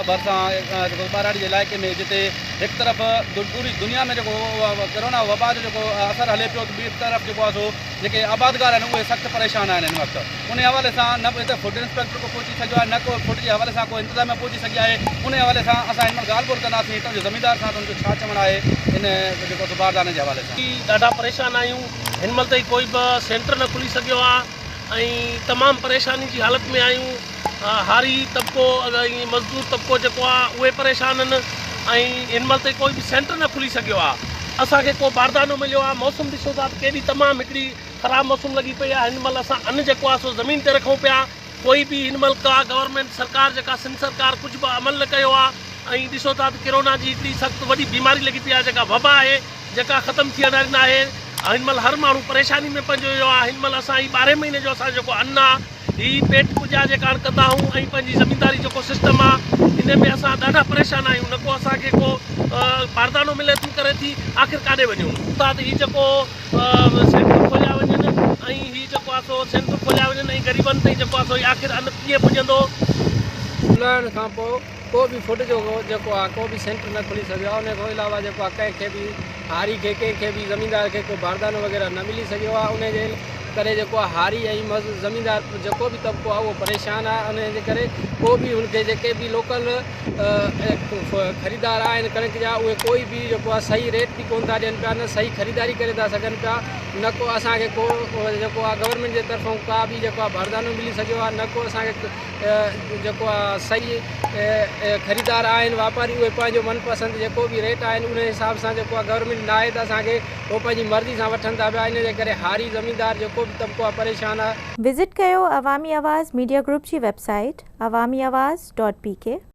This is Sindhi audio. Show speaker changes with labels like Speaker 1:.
Speaker 1: ڀرسان جيڪو ٻهراڙي جي علائقي ۾ جتي هڪ طرف پوري دنيا ۾ جيڪو ڪرونا وبا جو جيڪو اثر هلي پيو ته ٻي طرف جيڪو آهي سو جيڪي آبادگار آهن اهي سخت پريشان آهن هن وقت انهي حوالي سان نه هتي فوڊ انسپيڪٽر ڪو پهچي سگهيو آهي نه ڪو فوڊ جي حوالي سان ڪو انتظاميا پهچي سگهي آهي انهي حوالي سان اسان هن مهل ڳالهه ٻولهه ڪنداسين هتان جي زميندار سان ته ان جو ڇا چوڻ آهي ان جيڪو سو بارداني جي حوالي سان.
Speaker 2: ڏاڍا پريشان آهيون هن مهل تائين ڪوئي به سينٽر نه کلي سگهيو آهي ۽ تمام پريشاني جي حالت ۾ آهيون هاري طبقو ۽ مزدور طبقو جيڪو آهي اهي پريشان آهن ۽ هن مهل تائين ڪوئي به سينٽر نه کلي سگهيو آهي اسان کي ڪو باردانو مليو آهي موسم ڏسو ٿا ته ڪيڏي تمام هڪڙي خراب موسم لڳي پئي آهي هن مهل اسان ان جيڪو آهي سو زمين تي رکون پيا ڪوئي به هن مهل ڪا گورنمينٽ سرڪار جيڪا سنڌ سرڪار ڪجهه به عمل نه ڪيو آهي ۽ ڏسو ٿا ته ڪرونا جي هڪڙي سخت وڏي بيماري لڳي پئي آهي جيڪا وبا آهي جيڪا ختم ٿيڻ واري ناهي هن مهل هر ماڻهو پريشاني ۾ پنهنجو ويو آهي هن مهل اسان هي ٻارهين مهيني جو اسان جو جيڪو ان آهي هي پيٽ پوڄا جي ڪاڻ ڪندا آهيون ۽ پنهنجي زمينداري جيڪو سسٽم آ ان ۾ اسان ڏاڍا پريشان آهيون نه ڪو اسان کي ڪو باردانو ملي ٿي ڪري ٿي آخر ڪاڏي وڃون. ٿا ته هي جيڪو سينٽر کوليا وڃن ۽ هي جيڪو آ سو سينٽر کوليا وڃن ۽ غريبن تائين جيڪو آ سو هي آخر ان ڪيئن پڄندو.
Speaker 3: کلائڻ کان پوء ڪو به فوڊ جو جيڪو آ ڪو به سينٽر نه کلي سگهيو آ ان کان علاوه جيڪو آ ڪنهن کي به هاري کي ڪنهن کي به زميندار کي ڪو باردانو وغيره نه ملي سگهيو آ ان جي ڪري جيڪو آ هاري ۽ مز زميندار جيڪو به طبقو آ اهو پريشان آ ان جي ڪري ڪو به هن کي جيڪي به لوڪل خريدار آهن ڪڻڪ جا اهي ڪوئي به جيڪو آ صحيح ريٽ به ڪون ٿا ڏين پيا نه صحيح خريداري ڪري ٿا سگهن پيا نه ڪو اسان کي ڪو جيڪو آ گورنمينٽ جي طرفون ڪا به جيڪو آ باردانو ملي سگهيو آ نه ڪو اسان کي جيڪو آ صحيح خريدار آهن واپاري اهي پنهنجو من پسند جيڪو به ريٽ آهن ان حساب سان جيڪو آ گورنمينٽ ناهي ته اسان کي هو پنهنجي مرضي سان وٺن ٿا پيا ان جي ڪري هاري زميندار جيڪو به طبقو آ پريشان آ.
Speaker 4: وزٽ ڪيو عوامي آواز ميڊيا گروپ جي web site Awami Awaz dot P K.